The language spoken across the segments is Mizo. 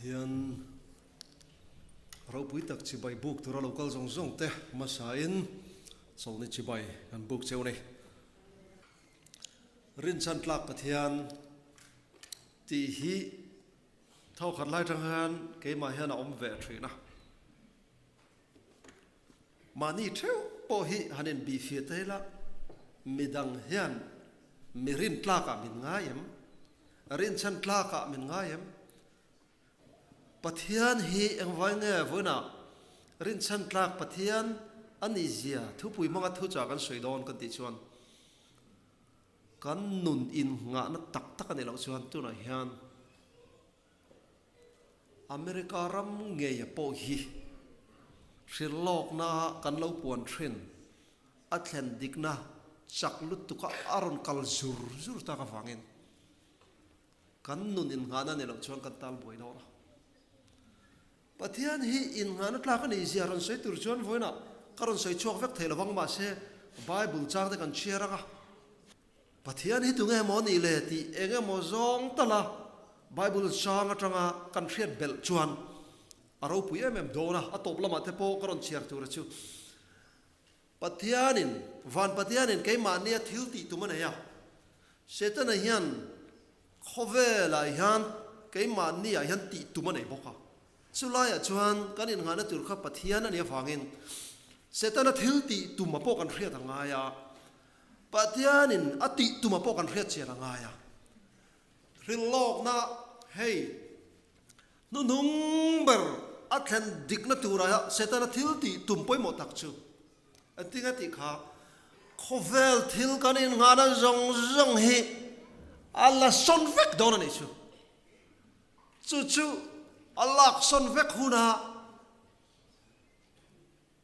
Hian ropui tak chibai buk tura lo kal zawng zawng te hmasain chawlhni chibai kan buk cheu a ni. Rinchhan tlak Pathian tih hi thawkhat lai tang hian keimah hian a awm ve thin a. Mahni theuh pawh hi han inbihfiah ta ila, midang hian mi rintlakah min ngai em? Rinchhan tlakah min ngai em? Pathian hi engvai nge vawiinah rinchhan tlak Pathian a nih zia thupui hmanga thuchah kan sawi dawn kan tih chuan kan nun innghahna tak tak a nih loh chuan tunah hian America ram ngeia pawh hi hrilhlawkna kan lo puan thin a thlen dikna chak lutuk a a rawn kal zur zur tak avangin kan nun innghahna ni loh chuan kan tal buai dawn a. Pathian hi innghahna tlak a nih zia rawn sawi tur chuan vawiinah ka rawn sawi chhuak vek thei lovang mahse Bible chang te kan chhiar ang a. Pathian hi tunge maw nih le tih eng emaw zawng tala Bible chang atanga kan hriat belh chuan a ropui em em dawn a, a tawp lamah te pawh ka rawn chhiar tur a chu. Pathianin, van Pathianin keimahnia thil tih tum a nei a, Setana hian khawvelah hian keimahniah hian tih tum a nei bawk a. Chulaiah chuan kan innghahna tur kha Pathian a nih avangin Setana thil tih tuma pawh kan hriat a ngai a. Pathianin a tih tuma pawh kan hriat chian a ngai a. Hrilhlawkna hei hnuhnung ber a thlen dikna turah Setana thil tih tum pawimawh tak chu engtin a tih kha khawvel thil kan innghahna zawng zawng hi a la sawn vek dawn a nih chu. Chu chu a lak sawn vek hunah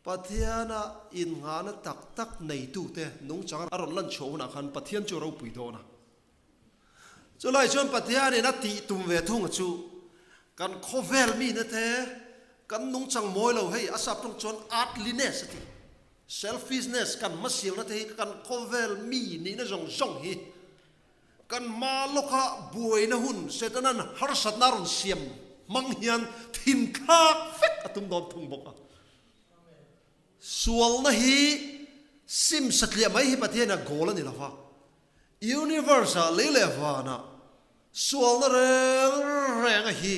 Pathiana innghahna tak tak neitute nungchang a rawn lan chhuah hunah khan Pathian chu a ropui dawn a. Chulai chuan Pathianin a tih tum ve thung chu kan khawvel mite te kan nungchang mawi lo hei a sap tawng chuan earthliness a ti. Selfishness kan hmasialna te hi kan khawvel mi nihna zawng zawng hi kan hma lawka buaina hun Setanan harsatna a rawn siam hmang hian thinthlak vek a tum dawn thung bawk a. Sualna hi sim satliah mai hi Pathianah goal a ni lo va, universe-ah lei leh vanah sualna reng renga hi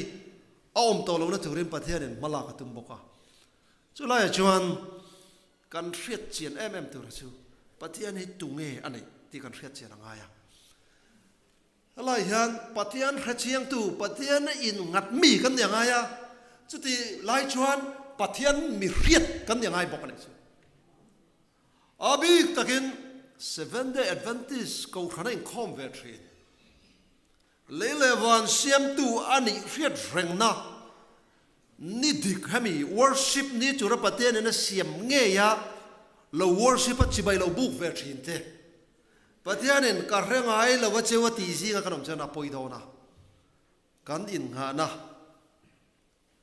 a awm tawh lohna turin Pathianin hma lak a tum bawk a. Chulaiah chuan Kan hriat chian em em tura chu Pathian hi tunge a neih tih kan hriat chian a ngai a. Helai hian Pathian hrechiangtu, Pathian innghat mi kan ni a ngai a, chuti lai chuan Pathian mi hriat kan ni a ngai bawk a nih chu. A bik takin Seventh Day Adventist Kohhrana inkhawm ve thin. Lei leh van siamtu a nih hriat rengna ni dik hemi worship ni tura Pathianin a siam ngei a, lo worship a chibai lo buk ve thin te. Pathianin ka hre ngai lo a cheu a tih zinga kan awm chuan a pawi dawn a, kan innghahna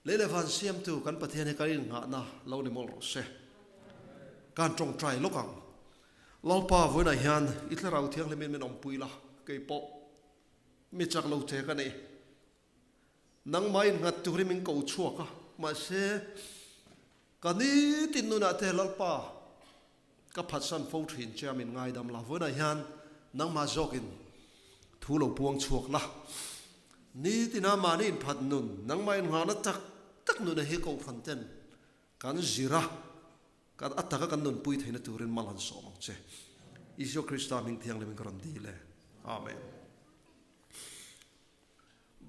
lei leh van siamtu kan Pathian hi kan innghahna lo ni mawlh rawh se. Kan tawngtai lawk ang. Lalpa vawiinah hian i thlarau thianghlimin min awmpui la, kei pawh mi chak lo che ka nei. Nangmah innghat turin min ko chhuak a, mahse ka nitin nunah te Lalpa ka phatsan fo thin che a min ngaidam la. Vawiinah hian nangmah zawkin thu lo puang chhuak la. Nitina mahni inphat nun, nangmah innghahna tak tak nuna hi Kohhran ten kan zir a, Kan a taka kan nunpui theihna turin mal han sawm ang che. Isua Krista hming thianghlimin ka rawn dil e. Amen.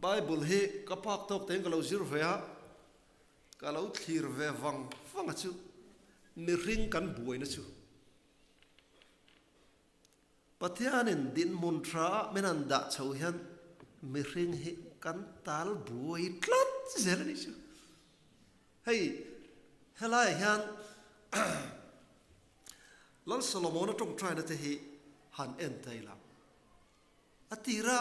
Bible hi ka phak tawk tein ka lo zir ve a, ka lo thlir ve vang vang a chu mihring kan buaina chu Pathianin dinhmun tha ah min han dah chho hian mihring hi kan tal buai tlat zel a nih chu. Hei helaiah hian Lal Solomona tawngtaina te hi han en ta ila. A tira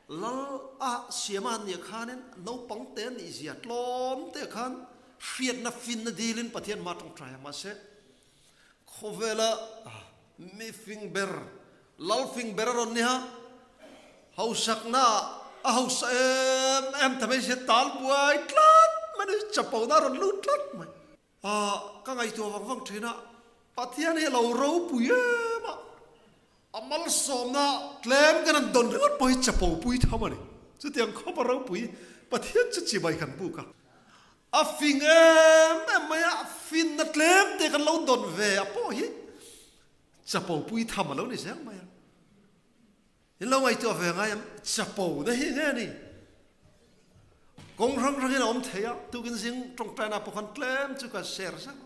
Lal a siama an nih khanin naupang te an nih zia tlawm te khan hriatna finna dilin Pathian hma tawngtai a mahse Khawvela mi fing ber, lal fing ber a rawn ni a, hausakna ah A hausa em em ta mai sia tal buai tlat mai ni, chapona a rawn lut tlat mai. Ah, ka ngaihtuah vang vang thin a, Pathian hi a lo ropui em a, a malsawmna tlem kan han dawn ringawt pawh hi chapo pui tham a ni. Chutiang khawp a ropui Pathian chu chibai kan buk a, a fing em em mai a, finna tlem te kan lo dawn ve a pawh hi chapo pui tham a lo ni zel mai a. In lo ngaihtuah ve ngai em? Chapo na hi nge ni? Kawng hrang hrangin a awm thei a, tukin zing tawngtaina pawh khan tlem chu ka share zeuh a.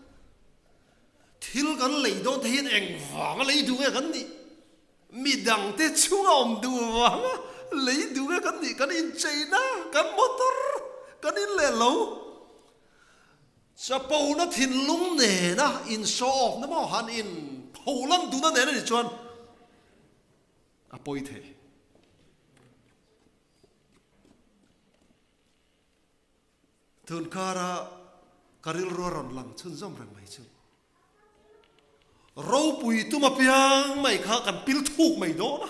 Thil kan lei dawn te hian eng vanga lei duh nge kan nih? Midangte chunga awm duh vanga lei duh nge kan nih? Kan incheina, kan motor, kan in leh lo. Chapona thinlung nena in show off na maw han in pholan duhna nen a nih chuan a pawi thei. Tunkara ka rilru a rawn lang chhunzawm reng mai chu ropui tum apiang mai kha kan pil thuk mai dawn a,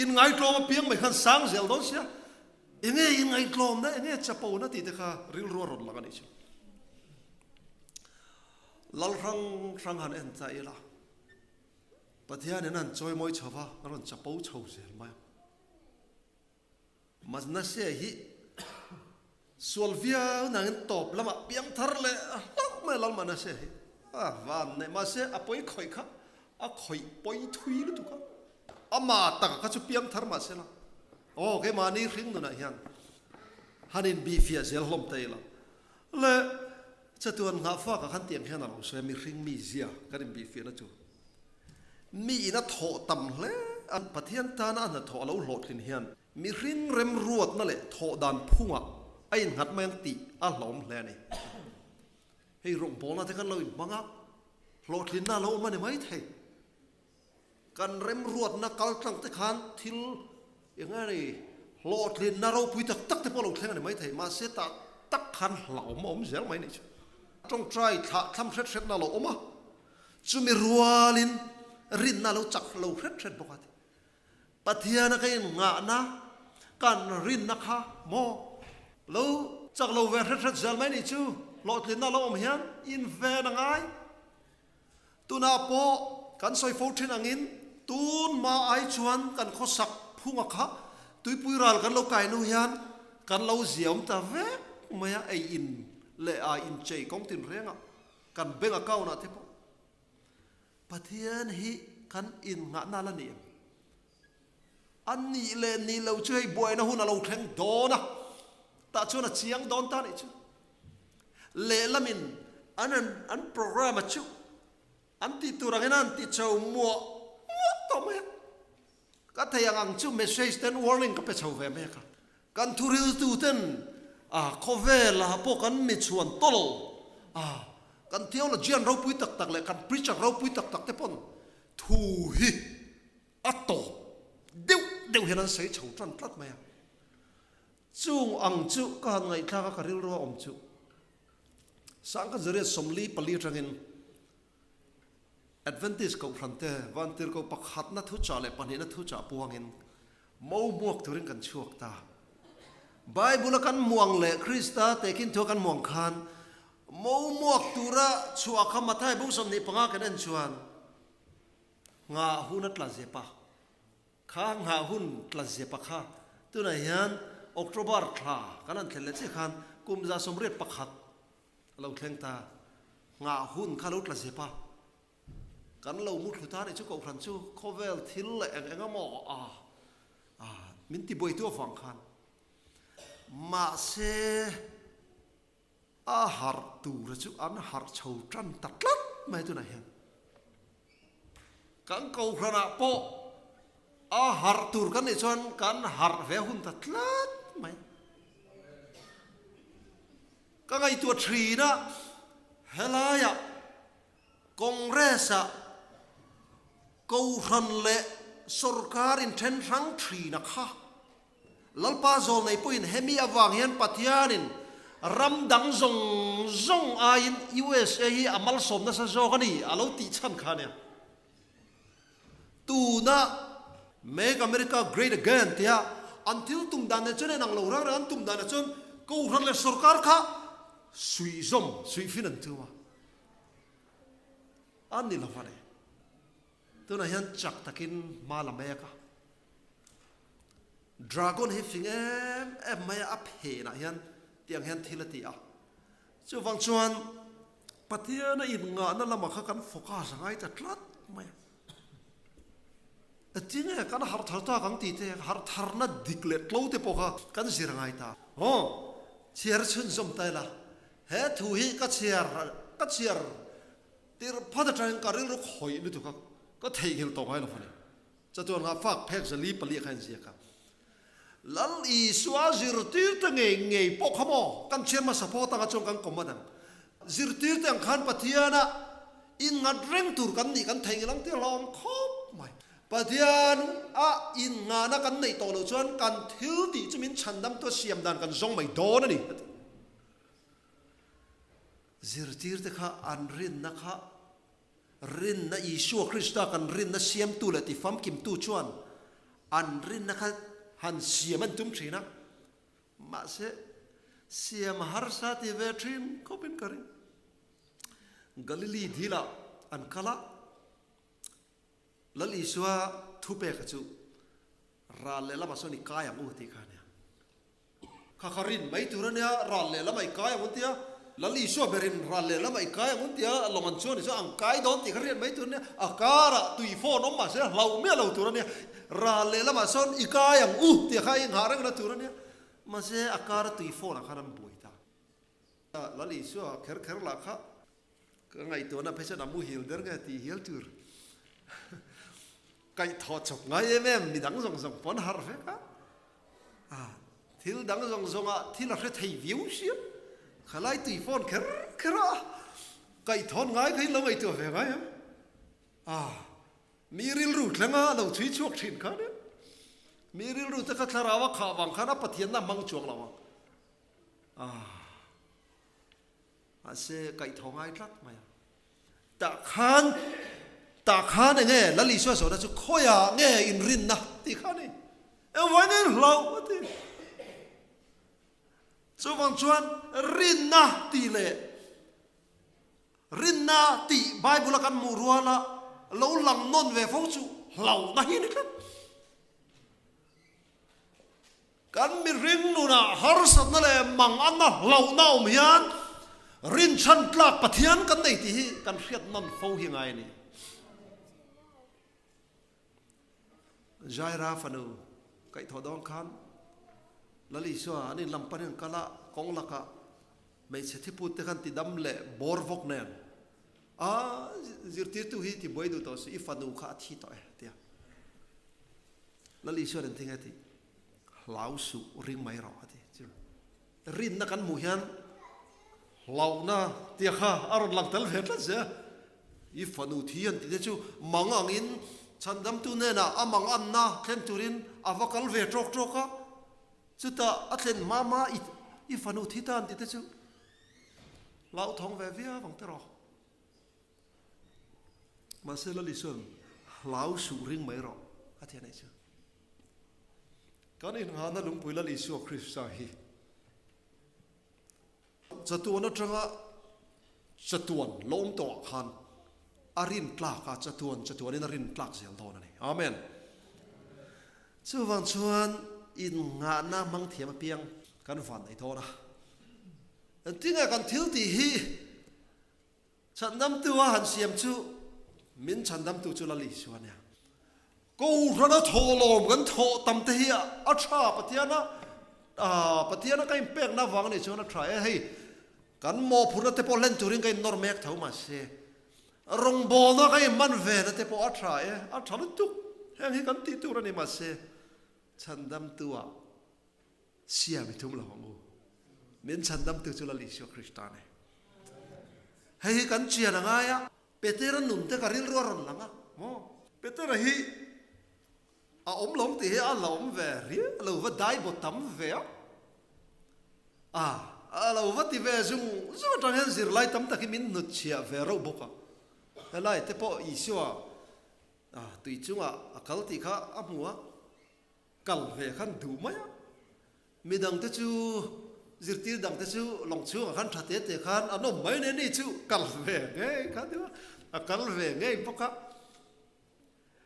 inngaihtlawm apiang mai khan sang zel dawn sia, enge inngaihtlawmna enge chapona tih te kha rilru a rawn lang a nih chu. Lal hrang hrang han en ta ila. Pathianin an chawimawi chho va, a rawn chapo chho zel mai a. Manase hi sual viau nangin tawp lamah piang thar leh hlauh mai a Lal Manase hi. A van neih mahse a pawi khawih kha a khawih pawi thui lutuk a. Ama taka kha chu piang thar mahse la. Aw keimahni hring nunah hian han inbihfiah zel hlawm ta ila. Le chatuan nghahfakah khan tiang hian a lo sawi a, mihring mi zia kan inbihfiahna chu mi in a thawh tam hle a, Pathian tana a hnathawh a lo hlawhtlin hian mihring remruatna leh thawh dan phungah a innghat mai ang tih a hlawm hle a ni. Hei rawngbawlna te kan lo inhmang a, hlawhtlinna a lo awm a ni maithei. Kan remruatna kaltlang te khan thil eng nge ni hlawhtlinna ropui tak tak te pawh lo thleng a ni maithei, mahse tah tak khan hlauhawm a awm zel mai nih chu. Tawngtai thlah thlam hret hretna a lo awm a, chumi rualin rinna a lo chak lo hret hret bawk a ti. Pathiana ka innghahna kan rinna kha maw lo chak lo ve hret hret zel mai nih chu, hlawhtlinna a lo awm hian inven a ngai. Tunah pawh kan sawi fo thin angin tun hma ai chuan kan khawsak phunga kha tuipui ral kan lo kai nu hian kan lo ziaawm ta vek mai a, ei in leh a inchei kawng tin rengah kan bank account ah te pawh Pathian hi kan innghahna la ni em? A nih leh nih loh chu hei buaina hun a lo thleng dawn a, tah chuan a chiang dawn ta nih chu. Lehlamin an an program a chu an tih tur angin an ti chho muah muah tawh mai a. Ka thei ang ang chu message ten warning ka pe chho ve mek a. Kan thuriltu ten a khawvelah pawh kan mi chhuan tawlh a, kan theologian ropui tak tak leh kan preacher ropui tak tak te pawn thu hi A tawp deuh deuh hian an sawi chho tan tlat mai a. Chung ang chu ka han ngaihthlak a, ka rilru a awm chu. Sangkhat zariat 44 atangin Adventist Kohhran te Vantirhkoh pakhatna thuchah leh pahnihna thuchah puangin mo hmuak turin kan chhuak ta. Bible a kan hmuang leh Krista tehkhin thua kan hmuang khan mo hmuak tura chhuah kha Mathai bung 25 kan en chuan Nghah hun a tla zep a, kha nghah hun tla zep a kha tunah hian October thla kan han thlen leh chiah khan kum 81 a lo thleng ta. Nghah hun kha a lo tla zep a, kan lo mu thlu ta nih chu Kohhran chu khawvel thil leh eng eng emaw a min tibuaitu avang khan mahse A harh tura chu an harh chho tan ta tlat mai tunah hian. Kan Kohhranah pawh a harh tur kan nih chuan kan harh ve hun ta tlat mai. Ka ngaihtuah thin a, helaiah Congress-ah Kohhran leh sorkar inthen hrang thin a kha. Lalpa zawlnei pawhin hemi avang hian Pathianin ram dang zawng zawng aiin USA hi a malsawm nasa zawk a ni a lo tih chhan kha ania. Tuna Make America Great Again tia An thil tum dan nen chuan a inang lo reng reng, an tum danah chuan Kohhran leh Sorkar kha suihzawm, suihfin an tum a. A ni lo va le. Tunah hian chak takin hma la mek a. Dragon hi fing em em mai a, a phenah hian tiang hian thil a ti a. Chuvang chuan Pathiana inngahna lamah kha kan focus a ngai ta tlat mai a. Tinge kan harh thar tak ang tih te, harh tharna dik leh tlo te pawh kha kan zir a ngai ta. Aw, chhiar chhunzawm ta ila, he thu hi ka chhiar ka chhiar tirh phat atangin ka rilru khawih lutuk a, ka theihnghilh tawh ngai lo a ni. Chatuan ngah fak phek zali pali kha in ziak a. Lal Isua zirtirte ngei ngei pawh kha maw kan chhiar hmasa phawt anga chuan kan kawm a dang. Zirtirte ang khan Pathiana innghat reng tur kan nih kan theihnghilh ang tih a hlauhawm khawp mai. Pathian a innghahna kan neih tawh loh chuan kan thil tih chu min chhandamtu a siam dan kan zawng mai dawn a ni a ti. Zirtirte kha an rinna kha Rinna, Isua Krista kan rinna siamtu leh tifamkimtu chuan an rinna kha han siam an tum thin a, mahse siam harsa ti ve thin khawpin ka ring. Galili dilah an kal a, Lal Isua thupeka chu ral lehlamah sawn i kai ang u tih kha a nia. Kha kha rin mai tur a nia, ral lehlam a i kai ang un tia, Lal Isua berin ral lehlam a i kai ang un tia, lawng an chuan i chuan ang kai dawn tih kha riat mai tur a nia, a karah tui phone awm mahse hlauh miah lo tur a nia, ral lehlamah sawn i kai ang u tih kha i nghah reng na tur a nia, mahse a kara tui phone ah khan an buai ta. Lal Isua kher kher lah kha ka ngaihtuahna phei chuan a muhil der nge tih hial tur. Kaihthawh chawp ngai em em midang zawng zawng pawn harh vek a, a thil dang zawng zawng ah thil a hre thei viau sia, khalai tui phone kher kher a kaihthawn ngai kha in lo ngaihtuah ve ngai em? A mi rilru thleng a lo chhui chhuak thin kha nia, mi rilru te kha thlarau a khah vang khan a Pathianna hmang chuang lo ang a. Mahse, kaihthawh ngai tlat mai a. Tah khan, tah khan eng nge Lal Isua zawhna chu khawiah nge inrinna tih kha a ni. Engvai nge inhlauh a ti. Chuvang chuan rinna tih leh rinna tih Bible a kan hmuh ruala lo lang nawn ve fo chu hlauhna hi a ni tlat. Kan mihring nunah harsatna leh manganna hlauhna awm hian rinchhan tlak Pathian kan nei tih hi kan hriat nawn fo hi ngai a ni. Jaira fanu kaihthawh dawn khan Lal Isua an inlam panin an kal a, kawng lakah hmeichhe thiput te khan tidam leh bawr vawk nen a zirtirtu hi tibuai duh tawh suh, i fanu kha a thi tawh e a ti a. Lal Isuan engtin nge a tih? Hlau suh, ring mai rawh a ti. Chu rinna kan hmuh hian hlauhna tia kha a rawn lang tel ve tlat zel. I fanu thi an tih te chu mang angin chhandamtu hnenah a mang anna thlen turin a va kal ve tawk tawk a, chutah a thlen hma hma i fanu thi ta an tih te chu hlauthawng ve viau ang te rawh. Mahse Lal Isuan hlau suh ring mai rawh a ti a nih chu. Kan inngahna lungpui Lal Isua Krista hi chatuan atanga chatuan lo awm tawhah khan a rin tlak a, chatuan chatuanin a rin tlak zel dawn a ni. Amen. Chuvang chuan inngahna hmang thiam apiang kan van nei dawn a. Engtinge kan thil tih hi Chhandamtu a han siam chu min chhandamtu chu Lal Isua nia. Kohhrana thawhlawm kan thawh tam te hi a tha Pathiana Pathiana ka inpekna avang anih chuan a tha e hei kan mawhphurhna te pawh hlen turin ka innawr mek tho mahse rawngbawlna ka inhman ve na te pawh a tha e a tha lutuk heng hi kan tih tur a ni mahse chhandamtu ah Siam i tum lo ang u. Min chhandamtu chu Lal Isua Krista a ni. Hei hi kan chian a ngai a. Petera nun te ka rilru a rawn lang a maw? Petera hi a awm lo tih hi a la awm ve riau a lo va dai baw tam ve a. A a lo va ti ve zung zung atang hian zirlai tam tak hi min hnutchhiah ve reuh bawk a. Helai te pawh Isua tui chungah a kal tih kha a hmu a. Kal ve khan duh mai a, midangte chu zirtir dangte chu lawng chhungah khan tha te te khan an awm mai nen ni chu kal ve ngei kha duh a, a kal ve ngei bawk a.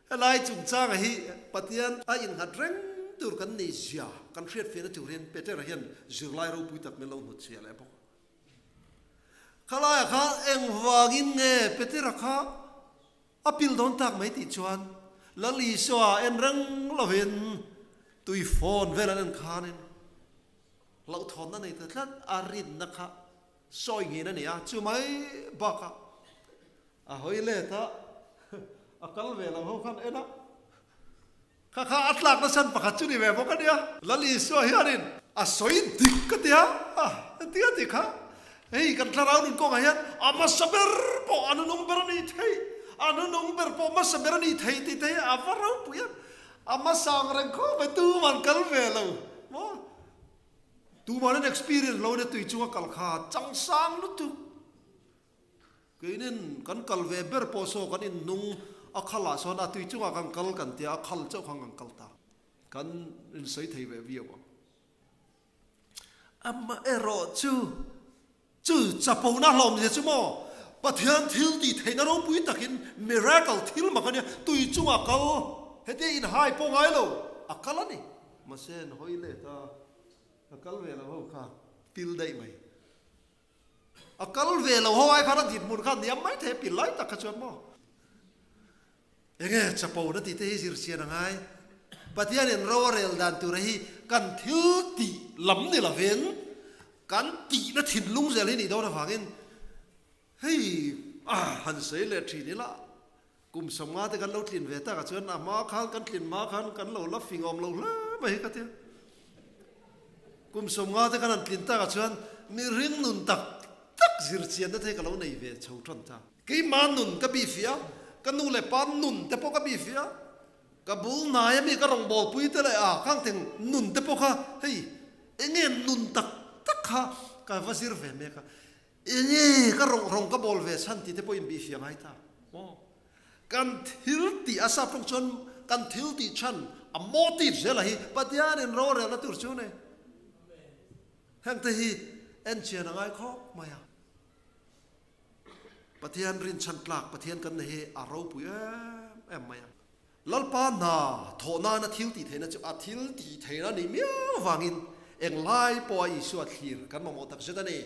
Helai chungchanga hi Pathian a innghat reng tur kan nei zia kan hriatfiahna turin Petera hian zirlai ropui tak min lo hnutchhiah leh bawk a. Khalaiah khan engvangin nge Petera kha A pil dawn tak mai tih chuan Lal Isua en reng lovin tui fawn vel an en khanin hlauhthawnna nei ta tlat a rinna kha sawi nghin a ni a, chu mai bakah a hawi let a, a kal ve lo ho khan en a. Kha kha a tlak nasan pakhat chu ni ve bawk a nia. Lal Isua hianin a sawi dik ka ti a, tia ti kha hei kan thlarau nun kawngah hian a hmasa ber pawh a nunung ber a ni thei, a nunung ber pawh hmasa ber a ni thei tih te hi a va ropui em, a hmasa ang reng khawp mai tuman kal ve lo maw, tuman an experience lo ania tui chunga kal kha changsang lutuk. Keinin kan kal ve ber pawh saw kan inhnung a khalah sawn a tui chungah kan kal kan tia a khal chauh khan kan kal ta. Kan insawi thei ve viau ang. Amaherawh chu chu chapona hlawmzia chu maw Pathian thil tih theihna ropui takin miracle thil mak a nia tui chungah kal hetia inhai pawh ngai lo a kal a ni. Mahse an hawi let a, a kal ve lo ho kha pil daih mai. A kal ve lo ho ai khan a dinhmun kha niam mai thei a pil lai tak kha chuan maw? Enge chapo na tih te hi zir chian a ngai. Pathianin ro a rel dan tura hi kan thil tih lam ni lovin kan tihna thinlung zel hi nih dawn avangin hei han sawi leh thin ila. Kum 50 te kan lo tlin ve takah chuan a hma khan kan tlin hma khan kan lo la fing awm lo hle mai hi ka ti a. Kum 50 te kan han tlin takah chuan mihring nun tak tak zir chianna te hi ka lo nei ve chho tan ta. Keimah nun ka bihfiah a, ka nu leh pa nun te pawh ka bihfiah a, ka bul hnai ami ka rawngbawlpui te leh a khangteng nun te pawh kha hei enge nun tak tak kha ka va zir ve mek a. Enge ka rawng rawng ka bawl ve chhan tih te pawh inbihfiah ngai ta maw? Kan thil tih a sap tawng chuan kan thil tih chhan a motive zela hi Pathianin rorelna tur chu nei. Heng te hi en chian a ngai khawp mai a. Pathian rinchhan tlak Pathian kan nei hi a ropui em em mai a. Lalpa hna thawh nana thil tih theihna chu a thil tih theihna nih miau vangin englai pawha Isua thlir kan mamawh tak zet a ni.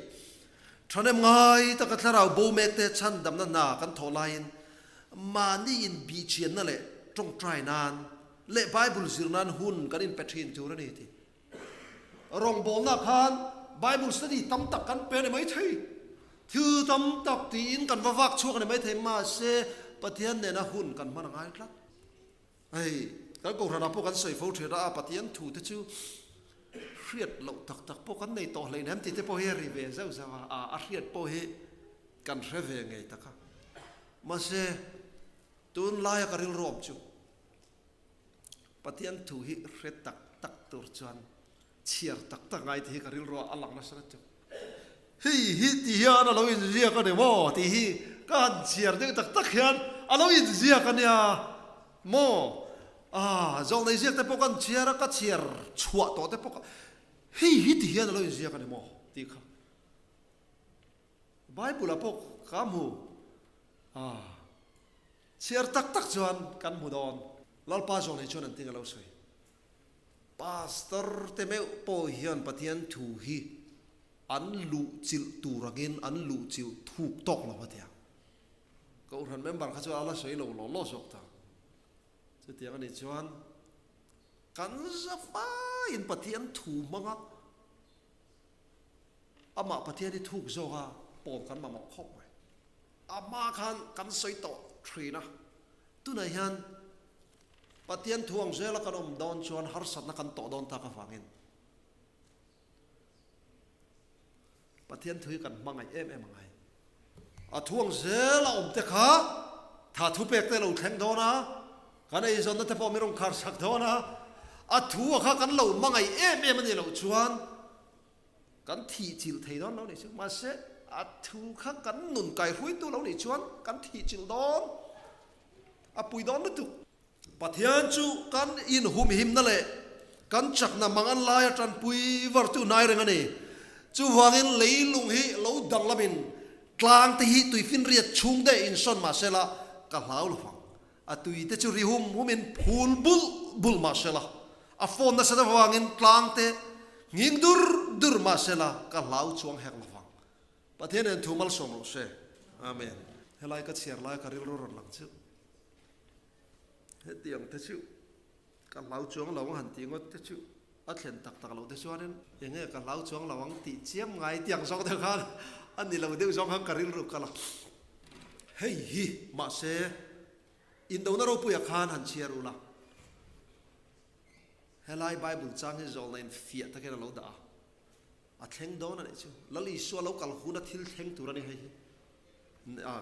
Thahnem ngai taka thlarau bo mekte chhandamna hna kan thawh laiin mahni inbihchianna leh tawngtai nan leh Bible zir nan hun kan inpe thin tur a ni tih Rawngbawlna khan Bible study tam tak kan pe a ni maithei. Thil tam tak tiin kan va vak chhuak a ni maithei, mahse Pathian nena hun kan hman a ngai tlat. Hei, kan Kohhranah pawh kan sawi fo thin a, Pathian thu te chu hriat loh tak tak pawh kan nei tawh hleinem tih te pawh hi a ri ve zauh zauh a, a hriat pawh hi kan hre ve ngei tak a. Mahse, tunlaia ka rilru awm chu Pathian thu hi hre tak tak tur chuan chhiar tak tak ngai tih hi ka rilruah a lang nasa lutuk. Hei hi ti hian a lo inziak a ni maw tih hi ka han chhiar deuh tak tak hian a lo inziak a nia maw? Ah, zawlnei ziak te pawh ka han chhiar a, ka chhiar chhuah tawh te pawh ka hei hi ti hian a lo inziak a ni maw tih kha Bible ah pawh ka hmu. Ah. Chhiar tak tak chuan kan hmu dawn. Lalpa zawng hi chuan an ting a lo sawi. Pastor te meuh pawh hian Pathian thu hi an luhchilh tur angin an luhchilh thuk tawk lo a tia. Kohhran member kha chuan a la sawi lo law law zawk ta. Chutiang a nih chuan kan zafaiin Pathian thu hmanga amah Pathian hi thuk zawka pawl kan mamawh khawp mai. A hma khan kan sawi tawh thin a, tunah hian Pathian thu ang zela kan awm dawn chuan harsatna kan tawh dawn tak avangin Pathian thu hi kan hmangaih em em angai. A thu ang zela awm te kha tha thu pek te lo thleng dawn a, kan eizawnna te pawh min rawn khar sak dawn a, a thu a kha kan lo hmangaih em em a nih loh chuan Kan thihchilh thei dawn lo nih chu. Mahse, a thu kha kan nun kaihruaitu lo nih chuan kan thihchilh dawn, a pui dawn lutuk. Pathian chu kan inhumhimna leh. Kan chakna mang an laia tanpui vartu hnai reng a ni. Chuvangin leilung hi lo danglamin tlang te hi tuifinriat chhung deuh insawn mah sela ka hlau lo vang. A tui te chu ri hum humin phul bulh bulh mah sela, a phone nasat avangin tlang te nghing dur dur mah sela ka hlau chuang hek lo vang. Pathian hian thu malsawm rawh se. Amen. Helai ka chhiar lai ka rilru rawn lang chu hetiang te chu ka hlau chuang lo ang han tih ngawt te chu a thlen tak tak loh te chuanin enge ka hlau chuang lo ang tih chiam ngai tiang zawk deuh khan a ni lo deuh zawng khan ka rilru kal a. Hei hi mahse indona ropuia khan han chhiar ula helai Bible chang hi zawlna in fiah takin a lo dah a. A thleng dawn a nih chu. Lal Isua lo kal huna thil thleng tur a ni hei hi.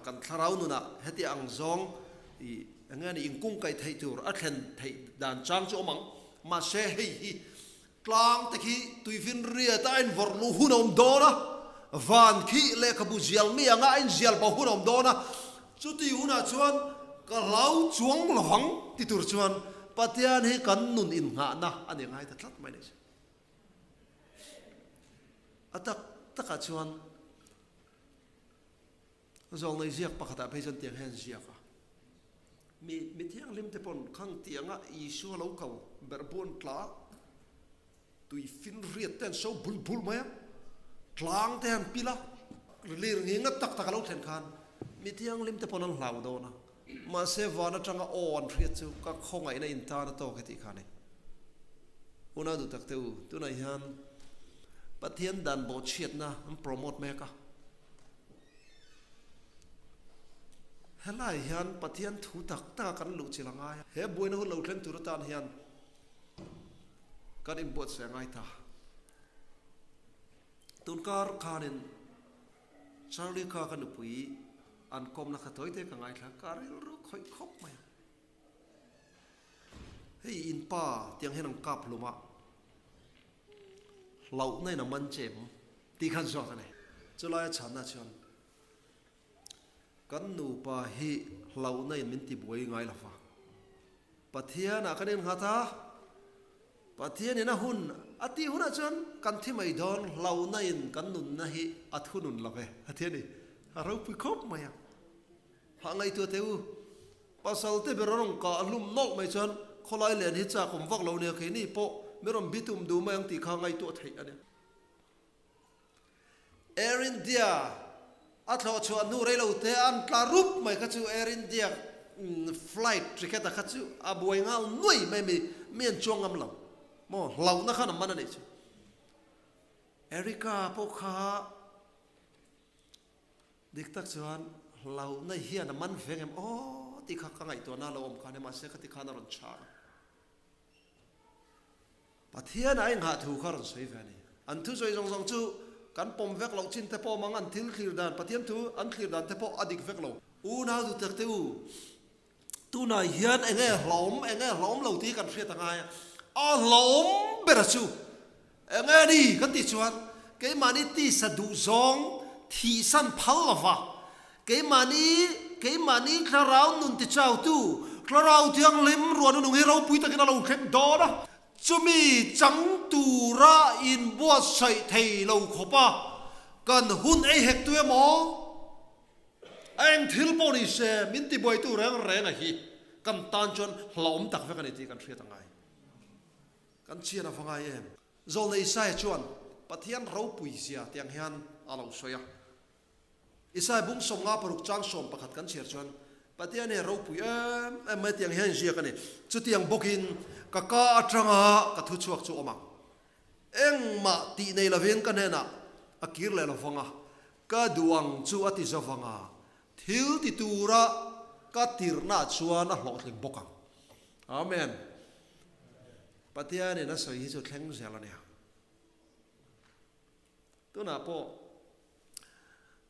Kan thlarau nunah heti ang zawng i eng nge ni inkungkaih theih tur a thlen theih dan chang chu awm ang. Mahse hei hi tlang te khi tuifinriat a invawrh luh hun a awm dawn a, van khi lehkhabu zial mi anga a inzial bo hun a awm dawn a, chuti hunah chuan ka hlau chuang lo ang ti tur chuan Pathian hi kan nun innghahna a ni ngai ta tlat mai a nih chu. A tak takah chuan zawlnei ziak pakhatah phei chuan tiang hian ziak a, Mi mi thianghlim te pawn khang tianga Isua lo kal berh buan tla tui finriat te an so bul bul mai a, tlang te han pil a, lir nginga tak tak a lo thlen khan mi thianghlim te pawn an hlau dawn a, Mahse van atanga aw an hriat chu ka khawngaihna in tan a tawk e tih kha a ni. Unau duh tak te u, tunah hian Pathian dan bawhchhiatna an promote mek a. Helai hian Pathian thu tak taka kan luh chilh a ngai a. He buaina hun lo thleng tur atan hian kan inbuatsaih a ngai ta. Tunkar khanin Charlie kha ka nupui an kawmna kha tawi te ka ngaithla ka rilru khawih khawp mai a. Hei in pa tiang hian an kap hlum a, hlauhna in a man che em tih khan zawk a ni. Chulai a chhanna chuan kan nupa hi hlauhna in min tibuai ngai lo va, Pathianah kan innghat a, Pathianin a hun a tih hunah chuan kan thi mai dawn hlauhna in kan nunna hi a thunun lo ve a ti a ni. A ropui khawp mai a. Hah ngaihtuah teh u, pasal te ber a rawn kah hlum nawlh mai chuan khawlai len hi chak awm vak lo nia keini pawh mi rawn bitum duh mai ang tih kha ngaihtuah theih a ni. Air India a thlawh chhuah hnu rei lo te an tla rup mai kha chu Air India flight ticket a kha chu a buai nghal nuai mai mi mi an chuang ngam lo maw hlauhna khan a man a nih chu Erica pawh kha dik tak chuan hlauhna hian a man ve ngem aw tih kha ka ngaihtuahna a lo awm kha a ni mahse khati khan a rawn chhang a. Pathian a inghah thu kha rawn sawi ve a ni. An thusawi zawng zawng chu kan pawm vek loh chin te pawh awm ang, an thil thlir dan, Pathian thu an thlir dan te pawh a dik vek lo. Unau duhtak te u, tunah hian eng nge hlauhawm, eng nge hlauhawm lo tih hi kan hriat a ngai a. A hlauhawm bera chu eng nge ni kan tih chuan keimahni tisa duh zawng thihsan phal lova Keimahni, keimahni thlarau nun tichautu, Thlarau Thianghlim ruahna nung hi ropui takin a lo thleng dawn a. Chumi chang tura inbuatsaih thei lo khawpa kan hun ei hek tu emaw, a eng thil pawh ni se min tibuaitu reng reng a hi kan tan chuan hlauhawm tak vek a ni tih kan hriat a ngai. Kan chian a va ngai em? Zawlna Isaiah chuan Pathian ropui zia tiang hian a lo sawi a. Isai bung 56 chang 11 kan chhiar chuan, Pathian hi a ropui em em mai tiang hian inziak a ni. Chutiang bawkin ka ka atanga ka thu chhuak chu awm ang. Engmah tih nei lovin ka hnenah a kir leh lo vang a, ka duh ang chu a ti zo vang a, thil ti tura ka tirhnaah chuan a hlawhtling bawk ang. Amen. Pathianin a sawi hi chu thleng zel a nia. Tunah pawh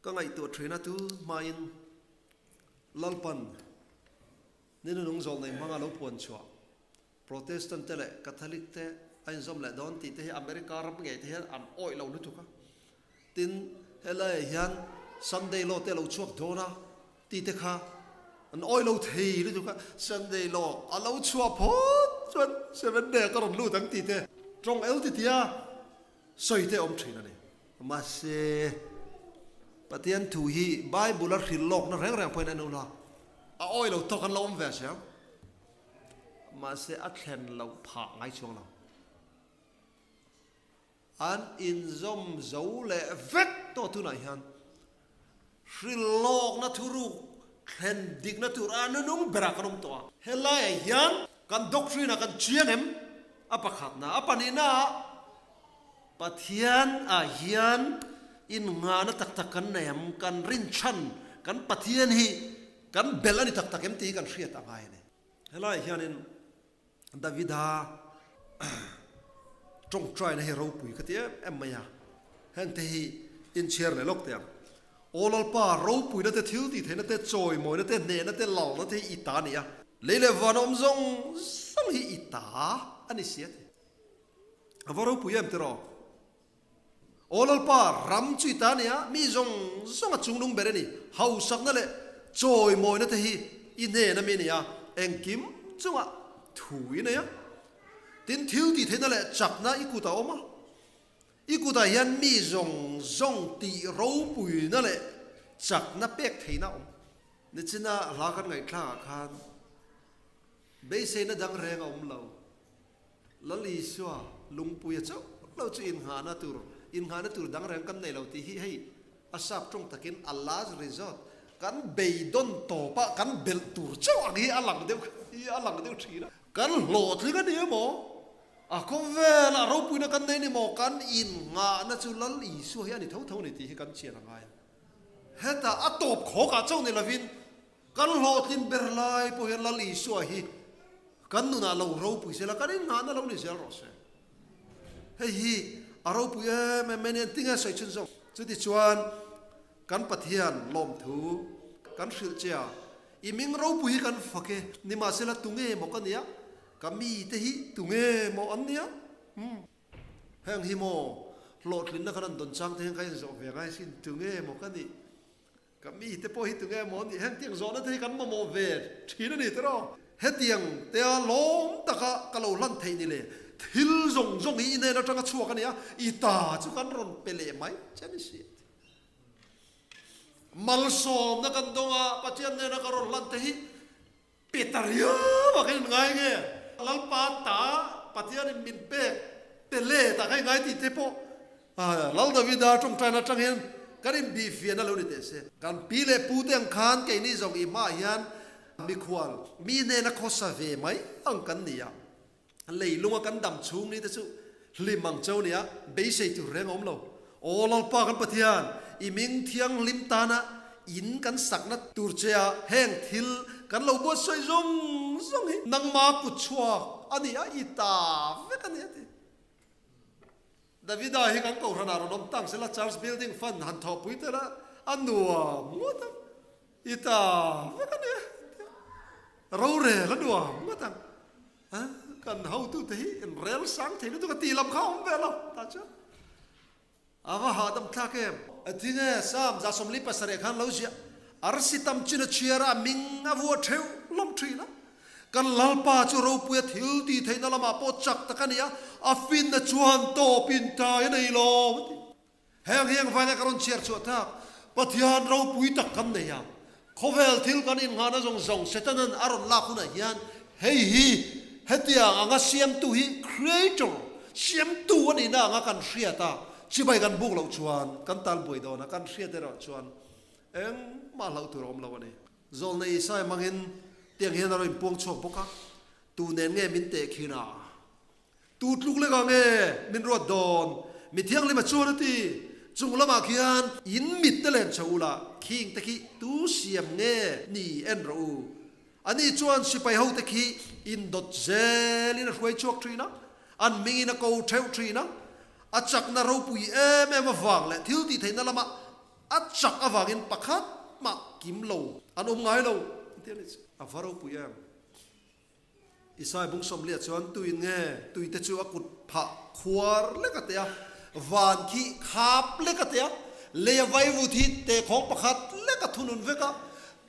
ka ngaihtuah thin a tu hmain Lalpan Ninunung zawlnei hmanga lo puan chhuah Protestant te leh Catholic te a inzawm leh dawn tih te hi America ram ngei te hian an awih lo lutuk a. Tin, helaiah hian Sunday law te a lo chhuak dawn a tih te kha an awih lo thei lutuk a. Sunday law a lo chhuah phawt. chuan Seventh Day ah ka rawn lut ang tih te tawng el ti tia sawi te awm thin a ni. Mahse, Pathian thu hi Bible a hrilh lawkna reng reng pawhin a en ula, a awi lo tawk an lo awm ve a sia. Mahse, a thlen loh phah ngai chuang lo. An inzawm zo leh vek tawh tunah hian hrilhlawkna thuruk thlen dikna tur a nunung berah kan awm tawh a. Helaiah hian kan doctrine ah kan chiang em? A pakhatna, a pahnihna ah Pathian ah hian innghahna tak tak kan nei em? Kan rinchhan, kan Pathian hi kan belh a ni tak tak em tih hi kan hriat a ngai a ni. Helaiah hianin Davida tawngtaina hi ropui ka ti em em mai a, hengte hi inchhiar leh lawk teh ang. Aw Lalpa, ropuina te, thil tih theihna te, chawimawina te, hnehna te, lalna te hi i ta a ni a, lei leh van awm zawng zawng hi i ta a ni si a ti. A va ropui em tiraw? Aw Lalpa, ram chu i ta nia, mi zawng zawng a chungnung ber a ni. Hausakna leh chawimawina te hi i hnen a mi a ni a, engkim chungah thu i nei a. Tin, thil tih theihna leh chakna i kutah a awm a. I kutah hian mi zawng zawng tih ropuina leh chakna pek theihna a awm. Nichina hla kan ngaihthlakah khan beiseina dang reng a awm lo. Lal Isua lungpuia chauh lo chu innghahna tur, innghahna tur dang reng kan nei lo tih hi hei a sap tawng takin a last resort, kan beidawn tawpa kan belh tur chauh ang hi a lang deuh hi a lang deuh thin a. Kan hlawhtling a ni emaw, a khawvelah ropuina kan nei ni maw, kan innghahna chu Lal Isua hi a ni tho tho a ni tih hi kan chian a ngai a. Hetah a tawp khawkah chauh ni lovin Kan hlawhtlin ber lai pawh hian Lal Isua hi kan nunah lo ropui sela, kan innghahna lo ni zel rawh se. Hei hi a ropui em em mai nia, tinge sawi chhun zawk. Chutichuan kan Pathian lawmthu kan hrilh che a, i ming ropui hi kan fak e, nimahsela tunge maw ka nia, ka mite hi tunge maw an nia? Umm. Heng hi maw hlawhtlinna kan han dawn chang te hian ka inzawh ve ngai sin, tunge maw ka nih? Ka mite pawh hi tunge maw nih? Hengtiang zawhna te hi kan mamawh ve thin a ni tiraw? Hetiang tea lawm taka ka lo hlan theih ni le, thil zawng zawng hi i hnen atanga chhuak a ni a, i ta chu kan rawn pe leh mai che a ni si a ti. Malsawmna kan dawng a, Pathian hnena ka rawn hlan te hi Pe ta riau a ka inngai nge? Lalpa ta Pathianin min pek pe let a ka inngai tih te pawh Lal Davida tawngtaina atang hian kan inbihfiahna lo ni teh se. Kan pi leh pu te ang khan keini zawng i hmaah hian mikhual mi hnena khawsa ve mai ang kan ni a. Leilunga kan dam chhung ni te chu hlim ang cho nia, beisei tur reng a awm lo. Aw Lalpa kan Pathian, i ming thianghlim tana in kan sakna tur che a heng thil kan lo buatsawi zawng zawng hi nangma kut chhuak a ni a, i ta vek a ni a ti. Davida hi kan kohhranah rawn awm tang sela church building fund han thawhpui tel a, a nuam ngawt ang. I ta vek a nia rorel a nuam ngawt ang. Kan hotute hi inrel sang thei lutuk a tih lam kha a awm ve lo tah chuan a va hahdam thlak em. A thing e, Sam 77 khan lo ziah arsi tam chin a chhiar a, a ming a vuah theuh hlawm thin a. Kan Lalpa chu ropuia thil tih theihna lamah pawh chak tak a ni a, a finna chuan tawp in tai a nei lo a ti. Heng hi engvanga ka rawn chhiar chhuah tak? Pathian ropui tak kan nei a, khawvel thil kan innghahna zawng zawng Setanan a rawn lak hunah hian hei hi hetiang anga siamtu hi Creator, siamtu a nihna anga kan hriat a, chibai kan buk loh chuan kan tal buai dawn a, kan hriat erawh chuan engmah hlauh tur a awm lo a ni. Zawlnei Isaiah hmangin tiang hian a rawn inpuang chhuak bawk a, Tu nen nge min tehkhin a? Tu tluk lekah nge min ruat dawn? Mi thianghlima chuan a ti, Chung lamah khian in mit te len chho ula, khing te khi tu siam nge ni en rawh u. Ani chuan sipai ho te khi indawt zelin a hruai chhuak thin a, an hmingin a ko theuh thin a. A chakna ropui em em avang leh thil tih theihna lama a chak avangin pakhat mah kim lo an awm ngai lo, a ti a ni. A va ropui em! Isai bung sawmliah chuan tuin nge tuite chu a kut phah khuar lek a tia, van khi khap lek a tia, lei a vaivut hi tehkhawng pakhat lek a thunun vek a,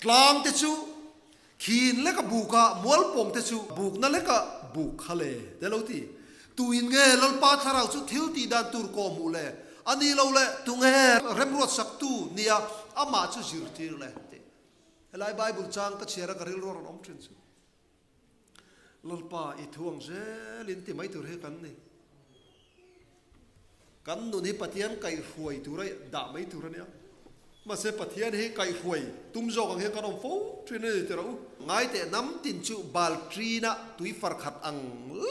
tlang te chu khin lek a buk a, mualpawng te chu bukna lek a buk kha le? Te lo ti. Tuin nge Lalpa thlarau chu thil tih dan tur kawhhmuh le? A ni lo le, tunge remruatsaktu nia amah chu zirtir le? Ti. Helai Bible chang ka chhiar a ka rilru a rawn awm thin chu. Lalpa i thu ang zelin ti mai tur hi kan ni. Kan nun hi Pathian kaihhruai tura dah mai tur a nia. Mahse Pathian hi kaihhruai tum zawk ang hian kan awm fo thin a ni tih rawh u. Ngaiteh hnam tin chu Balṭina tui far khat ang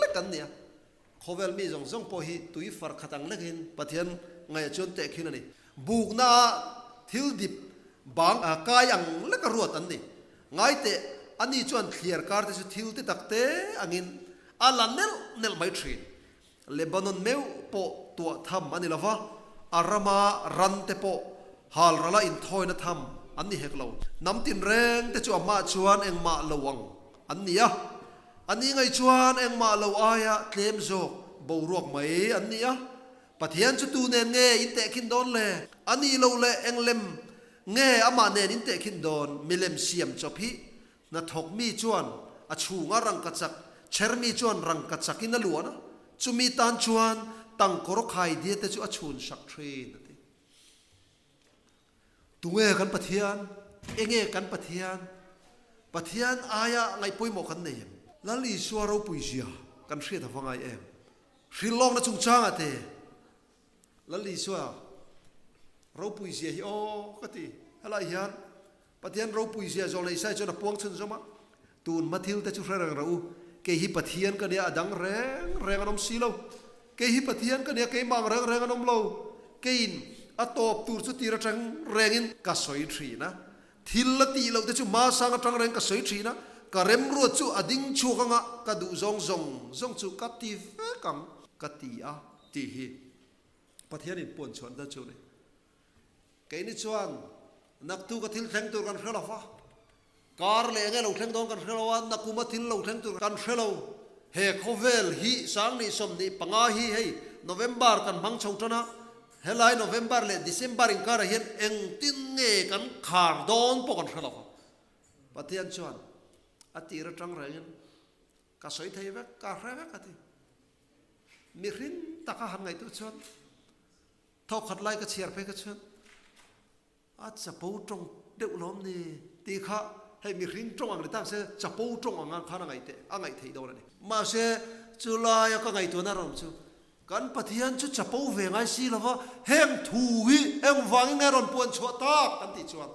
lek an ni a. Khawvel mi zawng zawng pawh hi tui far khat ang lekin Pathian ngaihah chuan tehkhin a ni. Buknaah thil dip bang kai ang leka ruat an ni. Ngaiteh, ani chuan thliar kar te chu thil te tak te angin a la nelh nelh mai thin. Lebanon meuh pawh tuah tham a ni lo va, a rama ran te pawh halrala inthawina tham an ni hek lo. Hnam tinreng te chu amah chuan engmah lo ang an ni a. A ni ngaih chuan engmah lo aia tlem zawk boruak mai an ni a. Pathian chu tu nen nge in tehkhin dawn le? A nih loh leh eng lem nge amah nen in tehkhin dawn? Milem siam chawp hi hnathawk mi chuan a chhunga rangkachak chher mi chuan rangkachak in a luan a, chumi tan chuan tangkawr khaidia te chu a chhun sak thin a ti. Tunge kan Pathian? Enge kan Pathian? Pathian aia ngaihpawimawh kan nei em? Lal Isua ropui zia kan hriat a va ngai em? Hrilhlawkna chungchangah te Lal Isua ropui zia hi aw ka ti. Helai hian Pathian ropui zia zawlnei Isaiah chuan a puang chhun zawm a, Tun hma thil te chu hre reng rah u, kei hi Pathian ka nia a dang reng reng an awm si lo. Kei hi Pathian ka nia keimah ang reng reng an awm lo. Keiin a tawp tur chu tir atang rengin ka sawi thin a, thil la tih loh te chu hma sang atang reng ka sawi thin a, ka remruat chu a ding chhuak anga ka duh zawng zawng zawng chu ka ti vek ang ka ti a tih hi Pathianin puan chhuan dan chu a ni. Keini chuan naktuk a thil thleng tur kan hre lo va, kar leh enge lo thleng dawn kan hre lo a, nakuma thil lo thleng tur kan hre lo. He khawvel hi 2025 hi hei November kan hmang chho tan a, helai November leh December inkarah hian engtin nge kan khar dawn pawh kan hre lo va. Pathian chuan a tir atang rengin ka sawi thei vek, ka hre vek a ti. Mihring taka han ngaihtuah chuan Thawkhat lai ka chhiar phei kha chuan a chapo tawng deuh lawm ni tih kha hei mihring tawng ang ni tak se chapo tawng ang khan a ngaih teh a ngaih theih dawn a ni. Mahse chu laia ka ngaihtuahna rawm chu kan Pathian chu chapo ve ngai si lova heng thu hi engvangin nge rawn puan chhuah tak kan tih chuan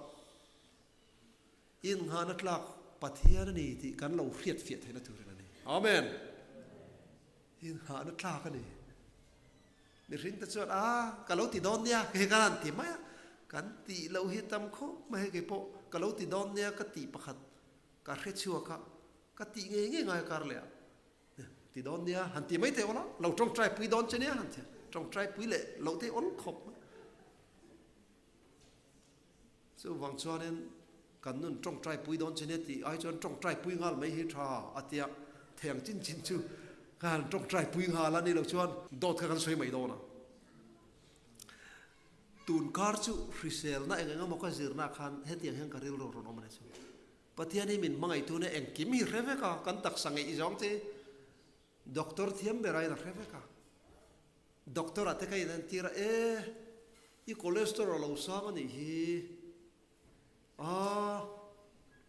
innghahna tlak Pathian a ni tih kan lo hriat fiah theihna turin a ni. Amen. Innghahna tlak a ni. Mihring te chuan a ka lo ti dawn nia hei kan han ti mai a, kan tih loh hi tam khawp mai hei keipawh ka lo ti dawn nia ka tih pakhat ka hre chhuak a, ka tih ngei ngei ngai a kar leh a, ti dawn nia han ti mai thei awl a, lo tawngtai pui dawn che nia han ti a, tawngtai pui leh loh te awl khawp mai. Chuvang chuanin kan nun tawngtai pui dawn che nia tih ai chuan tawngtai pui nghal mai hi tha a tia theng chin chin chu ka han tawngtai pui nghal a ni lo chuan dawt kha kan sawi mai dawn a. Tun kar chu hriselna eng eng emaw ka zirna khan hetiang hian ka rilru rawn awm a ni chu. Pathian hi min hmangaihtu nia engkim hi hre vek a, kan taksa ngeih zawng che doctor thiam ber aiin a hre vek a. Doctor ah te ka inentir a, E, i cholesterol a lo sang a nih hi, aa,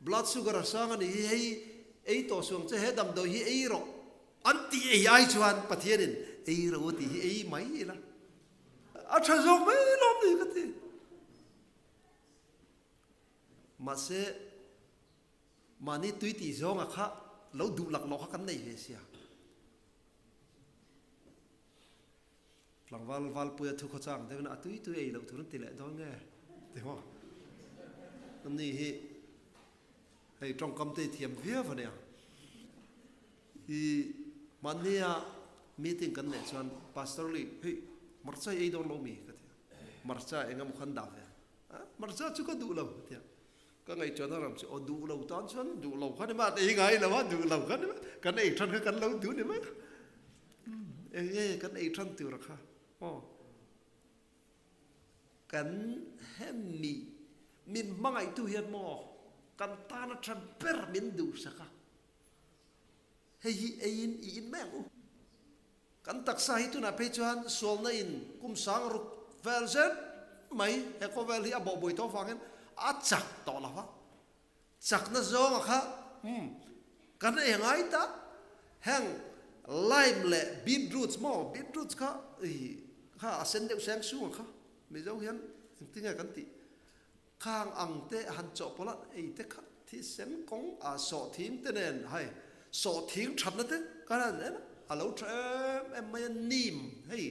blood sugar a sang a nih hi, hei ei tawh suang che, he damdawi hi ei rawh an tih ei ai chuan Pathianin ei rawh u tih hi ei mai ila a tha zawk mai lawm ni ka ti. Mahse, mahni tui tih zawnga kha lo duh laklawh kha kan nei ve sia. Tlangval Valpuia thu khawchang deuhin a tui tui ei loh tur an ti leh dawn nge ti maw? Ani hi hei tawngkam te thiam viau a nia. I mahnia meeting kan neih chuan Pastor Lee hei hmarcha i ei dawn lo mi ka ti a, hmarcha eng emaw khan dah ve a, hmarcha chu ka duh lo ka ti a. Ka ngaihtuahna ram chu aw duh lo tan chuan duh lo kha ni mai a, ei ngai lo a, duh lo kha ni mai, kan ei than kha kan lo duh ni mai a, eng nge kan ei than tur a kha aw. Kan hemi min hmangaihtu hian maw kan tana tha ber min duhsak a. Hei hi eiin i in mai ang u. Kan taksa hi tunah phei chuan sualna in kum sang ruk vel zet mai he khawvel hi a bawhbuai tawh avangin a chak tawh lo va. Chakna zawnga kha umm kan ei ngai ta. Heng lime leh beetroots maw beetroots kha ih kha a sen deuh seng sung a kha Mizo hian engtinge kan tih Khang ang te han chawhpawlh a ei te kha thisen kawng ah sawhthing te nen hei sawhthing thatna te kan han en a, a lo tha em em mai a nim hei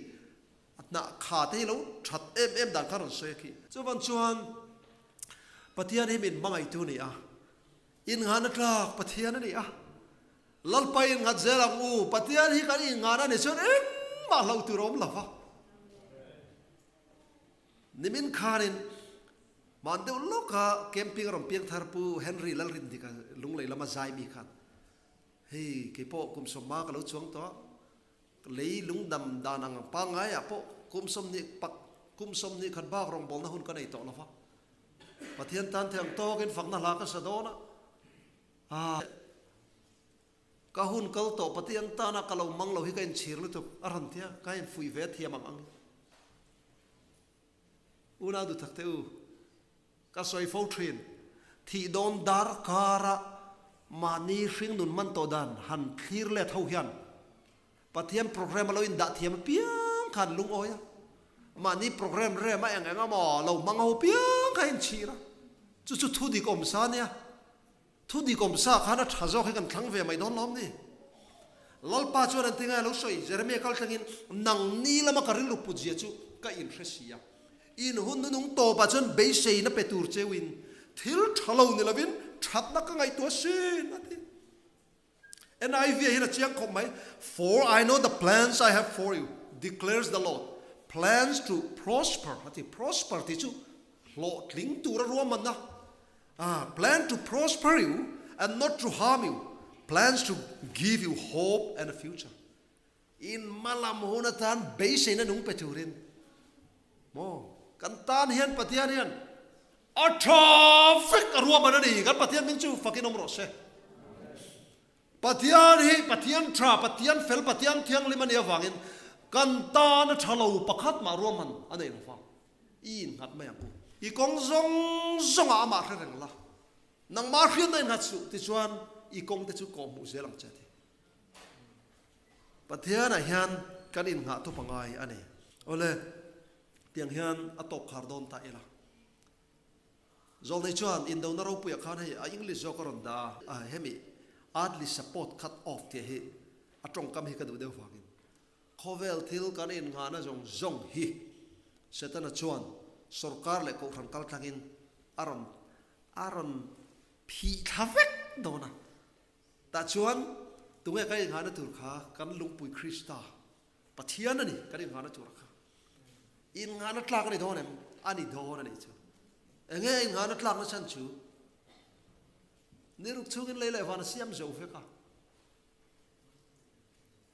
a hnah kha te hi lo that em em dan kha rawn sawi a khi. Chuvan chuan Pathian hi min hmangaihtu a ni a, innghahna tlak Pathian a ni a, Lalpa innghat zel ang u, Pathian hi kan innghahna a nih chuan engmah hlauh tur a awm lo va. Nimin khanin hman deuh lawka camping a rawn piang thar Pu Henry Lalrindika Lunglei lama zai mi khan hei kei pawh kum sawmma ka lo chuang tawh a, lei lungdam dan ang pangngaiah pawh kum 20 pak kum 20 khat bak rawngbawlna hun ka nei tawh lo va, Pathian tan thei ang tawkin fakna hla ka sa dawn a, aa. Ka hun kal tawh Pathian tana ka lo mang lo hi ka inchhir lutuk a rawn ti a, ka infuih ve thiam ang ang. Unau duhtak teh u, ka sawi fo thin, thih dawn dar kara mahni hring nun man tawh dan han thlir let ho hian Pathian program a lo indah thiam apiang khan lungawi a, mahni program rem a eng eng emaw lo hmang ho piang kha inchhir a, chu chu thu dik awm sa nia. Thu dik awm sa khan a tha zawk hi kan thlang ve mai dawn lawm ni? Lalpa chuan an ti ngai lo sawi, Jeremia kal thlengin, Nang ni lama ka rilru put zia chu ka inhre si a. In hun nunung tawpah chuan beiseina pe tur cheuin thil tha lo ni lovin thatna ka ngaihtuah sin, a ti. NIV ah hian a chiang khawp mai, For I know the plans I have for you, declares the Lord, plans to prosper, a ti. Prosper tih chu hlawhtling tura ruahmanna, ah, plan to prosper you and not to harm you, plans to give you hope and a future. In hmalam hun atan beiseina nung pe turin maw kan tan hian Pathian hian a tha vek a ruahman a ni. Kan Pathian hming chu fakin awm rawh se. Pathian hi Pathian tha, Pathian fel, Pathian thianghlim a nih avangin kan tan a tha lo pakhat mah ruahman a nei lo va. I innghat mai ang u. I kawng zawng zawngah amah hre reng la, nangmah hriatna innghat suh tichuan i kawng te chu kawhhmuh zel ang che a ti. Pathianah hian kan innghah thup a ngai a ni. Awle, tiang hian a tawp khar dawn ta ila. Zawlnei chuan indona ropuiah khan hei a English zawk a rawn dah a, hemi earthly support cut off tih hi a tawngkam hi ka duh deuh vangin khawvel thil kan innghahna zawng zawng hi Setana chuan sorkar leh kohhran kaltlangin a rawn a rawn phih thla vek dawn a. Tah chuan tunge kan inghahna tur kha kan lungpui Krista, Pathian a ni kan inghahna tur kha. Inghahna tlak a ni dawn em? A ni dawn a nih chu. Enge inghahna tlakna chhan chu? Ni ruk chhungin lei leh van a siam zo vek a.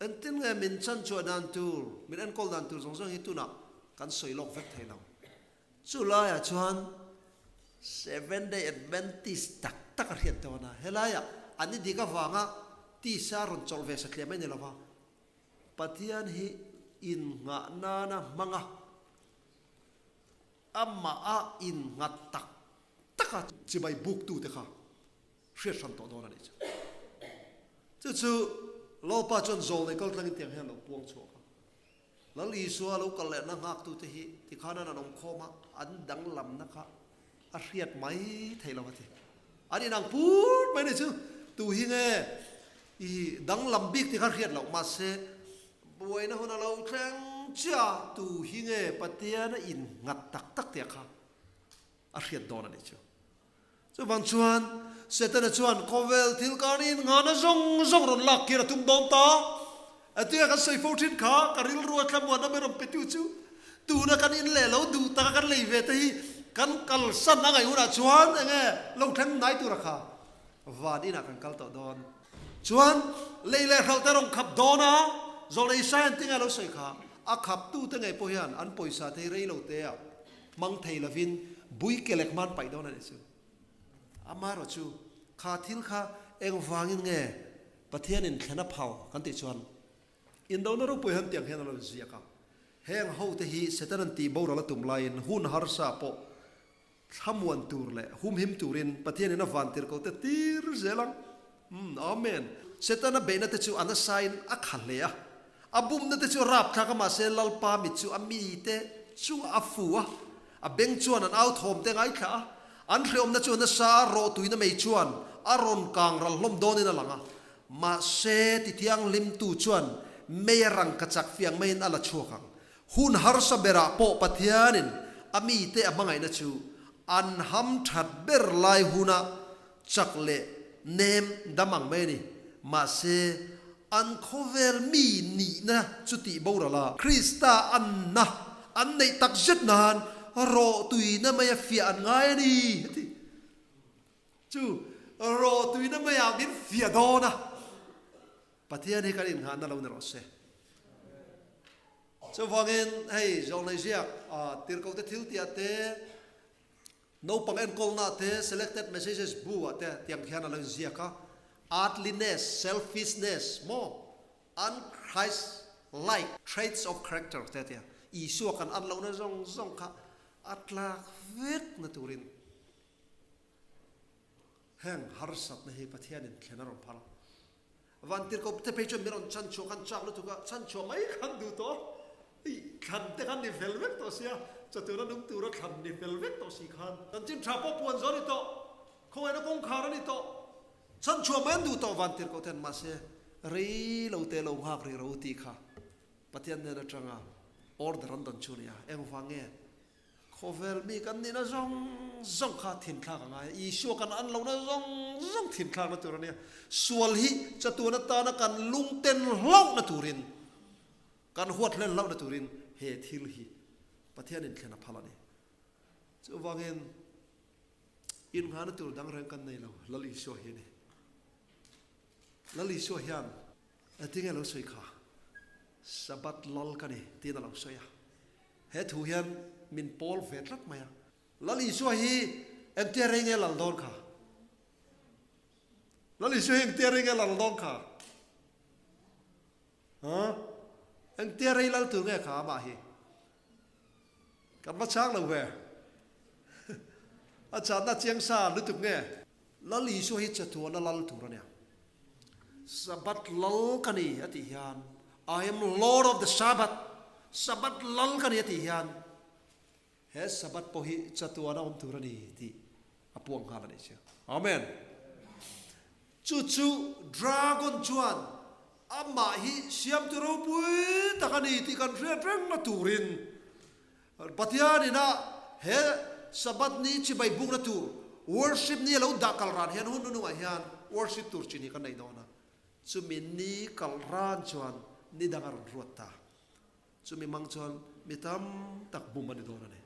Engtin nge min chanchuah dan tur, min enkawl dan tur zawng zawng hi tunah kan sawi lawk vek thei lo. Chu laiah chuan Seventh Day Adventist tak tak a hriat dawn a, helaiah an i dik avanga tisa rawn chawlh ve satliah mai ni lova, Pathian hi inngah nana hmanga amaha innghat tak taka chibai buktute kha hriat hran tawh dawn a nih chu. Chu chu Lalpa chuan zawlnei kaltlangin tiang hian a lo puang chhuak a. Lal Isua lo kal lehna nghaktute hi tikhan an awm khawm a, an danglamna kha a hriat mai thei lo a ti. An inang put mai ni chu, tu hi nge i danglam bik ti kha hriat loh mahse buaina hun a lo thleng chiah a, tu hi nge Pathian a innghat tak tak tih kha a hriat dawn a nih chu. Chuvang chuan Setana chuan khawvel thil kan innghahna zawng zawng rawn lak kir a tum dawn ta. Atia kan sawi fo thin kha, ka rilru a thlamuanna min rawn petu chu tuna kan in leh lo duh taka kan lei ve te hi kan kalsan a ngaih hunah chuan enge lo thleng hnai tura kha van inah kan kal tawh dawn. Chuan lei leh hralh te rawn khap dawn a, Zawlei Science te nge lo sawi kha, a khaptute ngei pawh hian an pawisa te hi rei lo te ah Hmang thei lovin bui ke lek hman paih dawn a nih chu. Amaherawh chu kha thil kha engvangin nge Pathianin thlen a phal kan tih chuan indona ropui han tiang hian a lo inziak a. Heng hote hi Setana'n tih boral a tum laiin hun harsa pawh Thlamuan tur leh humhim turin Pathianin a vantirhkoh te tir zel ang. Umm, Amen. Setana beihna te chu a nasain a kha hle a, a bumna te chu a rapthlak a, mahse Lalpa mit chu a mite chungah a fu a, a beng chuan an au thawm te ngaithla a, an hreawmna chu a nasa a, rawhtuina mei chuan a rawn kang ral hlawm dawnin a lang a, mahse tithianghlimtu chuan mei a rangkachak fiang maiin a la chhuak ang. Hun harsa berah pawh Pathianin a mite a hmangaihna chu an ham that ber lai huna chak leh nem dam ang mai a ni. Mahse, an khawvel mi nihna chu tih boral a, Krista anna an neih tak zet nan rawhtuina maia fiah an ngai a ni, a ti. Chu rawhtuina maiah min fiah dawn a. Pathian hi kan innghahna lo ni rawh se. Chuvangin hei zawlnei ziak tirhkohte thil tih ah te, naupang enkawlna ah te, selected messages bu ah te tiang khian a lo inziak a, earthliness, selfishness maw, un-Christ like traits of character te a ti a, Isua kan an lohna zawng zawng kha a tlak vek na turin heng harsatna hi Pathianin thlen a rawn phal a. Vantirhkoh te phei chuan min rawn chhanchhuah khan chak lutuk a, chhanchhuah mai khan duh tawh a, ih thlan te khan ni fel vek tawh sia, chatuana nung tura thlan ni fel vek tawh si khan. Chanchin tha pawh puan zawh a ni tawh, khawngaihna kawngkhar a ni tawh, chhanchhuah mai an duh tawh Vantirhkoh ten mahse rei lo te lo nghak rih ro tih kha Pathian hnen atanga order an dawn chu a ni a, engvang nge? Khawvel mi kan nihna zawng zawng kha thinthlak a ngai a, Isua kan an lohna zawng zawng thinthlakna tur a nia. Sual hi chatuan atana kan lungten hlauhna turin, kan huat hlen hlauhna turin he thil hi Pathianin thlen a phal a ni. Chuvangin innghahna tur dang reng kan nei lo, Lal Isua hi a ni. Lal Isua hian engtinge a lo sawi kha? Sabbath Lal ka ni tiin a lo sawi a. He thu hian min pawl ve tlat mai a. Lal Isua hi engtia rei nge lal dawn kha? Lal Isua hi engtia rei nge lal dawn kha? Ha? Engtia rei lal tur nge kha amah hi? Kan va chang lo ve. A channa chiang sa lutuk nge? Lal Isua hi chatuana lal tur a nia. Sabbath lal ka ni a tih hian, I am Lord of the Sabbath, Sabbath lal ka ni a tih hian, he Sabbath pawh hi chatuana awm tur a ni tih a puang nghal a nih chu. Amen. Chu chu dragon chuan amah hi siamtu ropui tak a ni tih kan hriat rengna turin Pathian ina he Sabbath ni chibai bukna tur worship ni a lo dah kal ran hian hun nunungah hian worship tur chi ni kan nei dawn a, chumi ni kal ran chuan ni dang a rawn ruat ta. Chumi mang chuan mi tam tak bum a ni dawn a ni.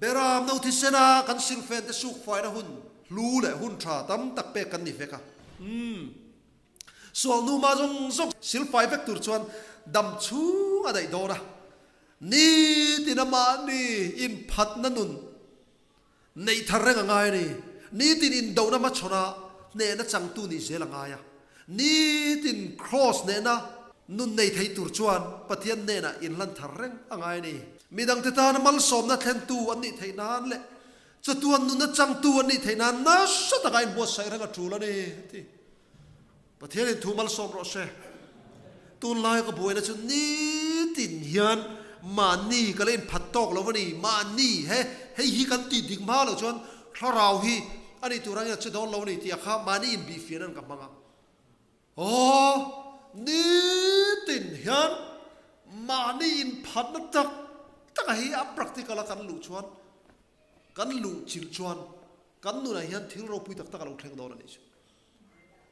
Beram no thisena kan silfen te sukfaina hun hlu leh hun tha tam tak pek kan ni vek a. Umm. Sual numa zawng zawng silfai vek tur chuan dam chhung a daih dawn a. Nitin a mahni inphatna nun neih thar reng a ngai a ni. Nitin indohna hmachhawn a hnehna changtu nih zel a ngai a. Nitin Kraws hnehna nun nei thei tur chuan Pathian hnenah inhlan thar reng a ngai a ni. Midangte tana malsawmna thlentu an nih theih nan leh chatuan nunna changtu an nih theih nan nasa taka inbuatsaih reng a tul a ni, a ti. Pathianin thu malsawm rawh se. Tunlaia ka buaina chu nitin hian mahni ka la inphat tawk lo a ni. Mahni he hei hi kan tih dik hma loh chuan thlarau hi a nih tur angin a che dawn lo a ni tih a kha mahni inbihfiah nan ka hmang a. Aw, nitin hian mahni inphatna tak taka hi a practical a kan luh chuan kan luh chilh chuan kan nunah hian thil ropui tak tak a lo thleng dawn a nih chu.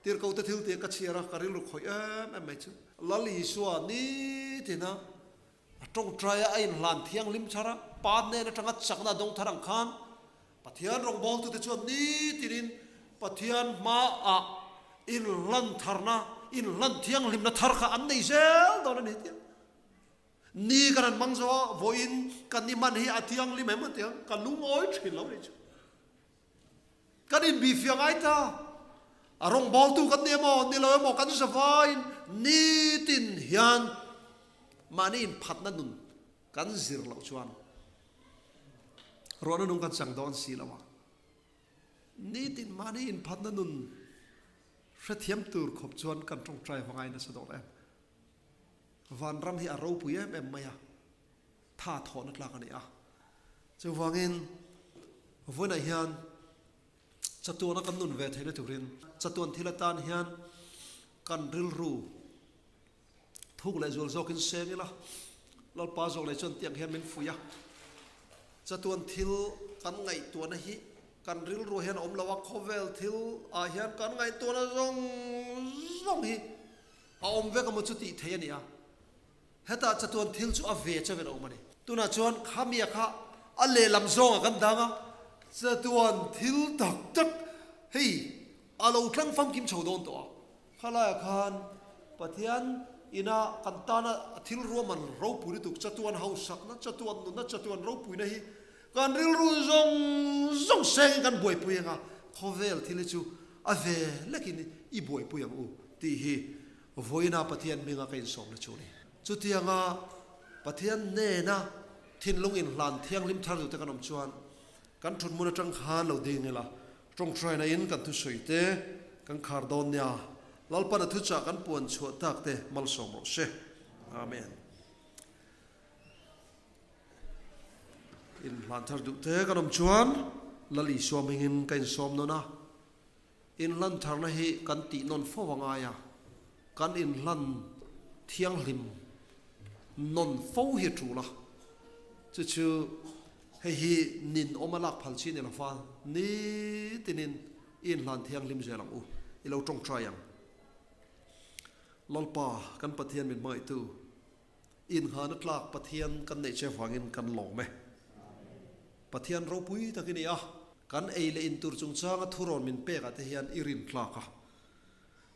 Tirhkohte thil tih ka chhiar a, ka rilru khawih em em mai chu. Lal Isua nitina a tawngtai a, a inhlan thianghlim thar a, Pa hnen atanga chakna a dawng thar ang khan Pathian rawngbawltute chuan nitinin Pathian hmaah inhlan tharna, inhlan thianghlimna thar kha an nei zel dawn a ni tia. Ni kan han hmang zo a, vawiin kan ni hman hi a thianghlim em a tia, ka lungawi thin lo a nih chu. Kan inbihfiah ngai ta. A rawngbawltu kan ni emaw, ni lo emaw kan zavaiin nitin hian mahni inphatna nun kan zir loh chuan ruahna nung kan chang dawn si lo a. Nitin mahni inphatna nun hrethiam tur khawp chuan kan tawngtai va ngai nasa dawn em. Vanram hi a ropui em em mai a, tha thawhna tlak a ni a. Chuvangin vawiinah hian Chatuana kan nun ve theihna turin chatuan thil atan hian kan rilru thuk leh zual zawkin seng ila, Lalpa zawk leh chuan tiang hian min fuih a. Chatuan thil kan ngaihtuahna hi kan rilru hian a awm lo a, khawvel thil ah hian kan ngaihtuahna zawng zawng hi a awm vek emaw chu tih theih a ni a. Hetah chatuan thil chu a ve chauhin a awm a ni. Tunah chuan khamia kha a lehlam zawngah kan dang a, chatuan thil tak tak hei a lo tlang famkim chho dawn tawh a. Khalaiah khan Pathian ina kan tana thil ruahman ropui lutuk chatuan hausakna, chatuan nunna, chatuan ropuina hi kan rilru zawng zawng sengin kan buaipui ang a, khawvel thil hi chu a ve lekin i buaipui ang u tih hi Vawiina Pathian hminga ka insawmna chu a ni. Chutianga Pathian hnena thinlung inhlan thianghlim thar duhte kan awm chuan kan thuthmun atang khan lo ding ila, tawngtaina in kan thusawi te kan khar dawn nia. Lalpan a thuchah kan puan chhuah tak te malsawm rawh se. Amen. Inhlan thar duhte kan awm chuan Lal Isua hmingin ka insawm nawn a. Inhlan tharna hi kan tih nawn fo a ngai a, kan inhlan thianghlim nawn fo hi a tul a, chu chu hei hi nin awm a lak phal chi ni lo fa, nitinin i inhlan thianghlim zel ang u, i lo tawngtai ang. Lalpa kan Pathian min hmangaihtu, inghahna tlak Pathian kan neih che vangin kan lawm e. Pathian ropui tak i ni a, kan ei leh in tur chungchanga thurawn min pekah te hian i rin tlak a.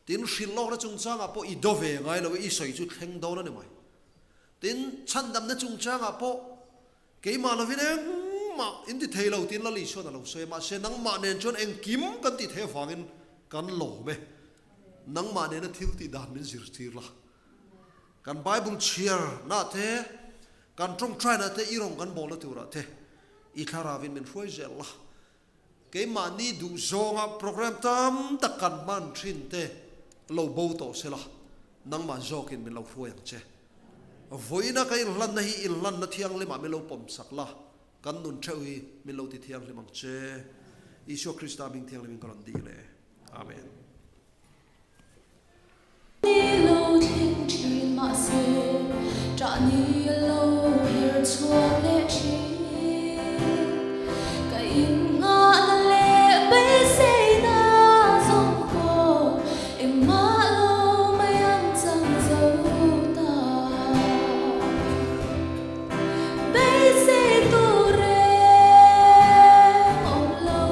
Tin, hrilh lawkna chungchangah pawh i do ve ngai lo i, i sawi chu thleng dawn a ni mai. Tin, chhandamna chungchangah pawh keimah lovin engmah in ti thei lo tiin Lal Isuan a lo sawi a, mahse nangmah nen chuan engkim kan tih theih avangin kan lawm e. Nangmah nena thil tih dan min zirtir la. Kan Bible chhiarna te, kan tawngtaina te, i rawng kan bawlna turah te i thlarauin min hruai zel la. Keimahni duh zawnga program tam tak kan hman thin te lo bo tawh se la, nangmah zawkin min lo hruai ang che. Vawiina ka inhlanna hi inhlanna thianghlimah min lo pawmsak la, kan nun theuh hi min lo ti thianghlim ang che. Isua Krista hming thianghlimin ka rawn dil e. Amen. Ni lo thleng thin mahse ṭah ni lo her chhuak leh thin. Ka innghahna leh beiseina zawng pawh engmah lo mai an chang zo ta. Beisei tur reng awm lo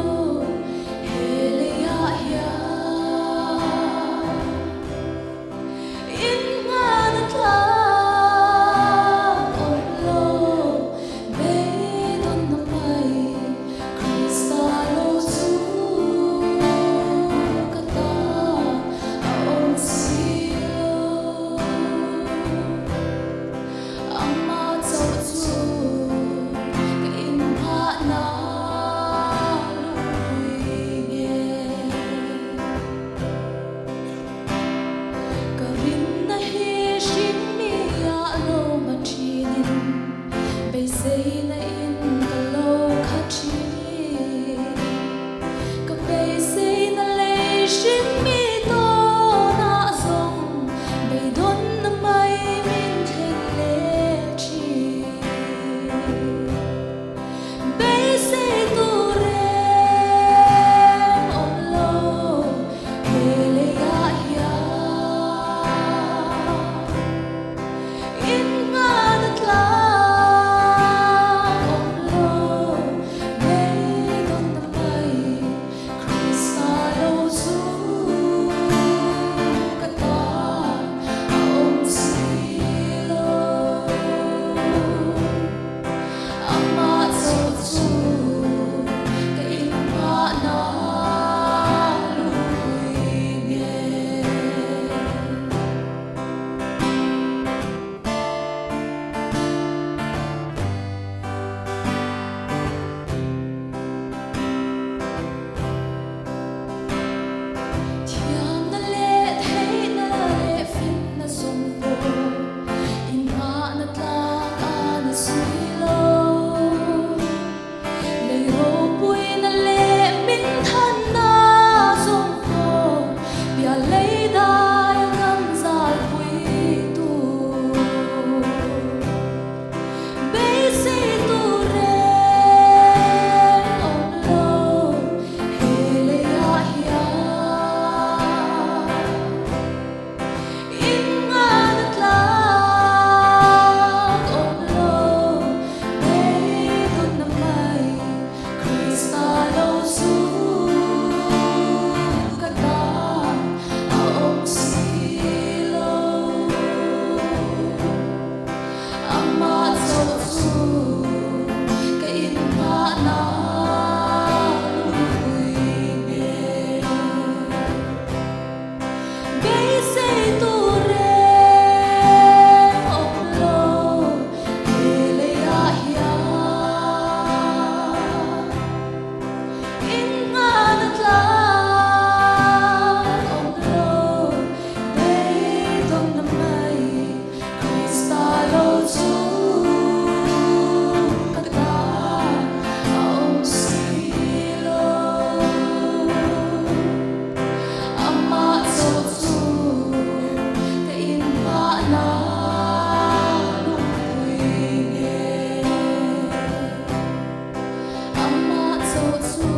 he leiah hian Innghahna tlak awm lo beidawnna mai Krista lo chu. ropuina leh min thanna zawng pawh piah lei dai a kan zalpui tur. Beisei tur reng awm lo he leiah hian. Inngan a tlak awm lo beidawnna mai Krista lo chu ka tan a awm si lo. Amah chauh chu ka inhmahna lungpui nge. Beisei tur reng awm lo he leiah hian innghahna tlak awm lo beidawnna mai Krista lo chu ka tan a awm si lo. Amah chauh chu ka inhmahna lungpui nge. Amah chauh chu.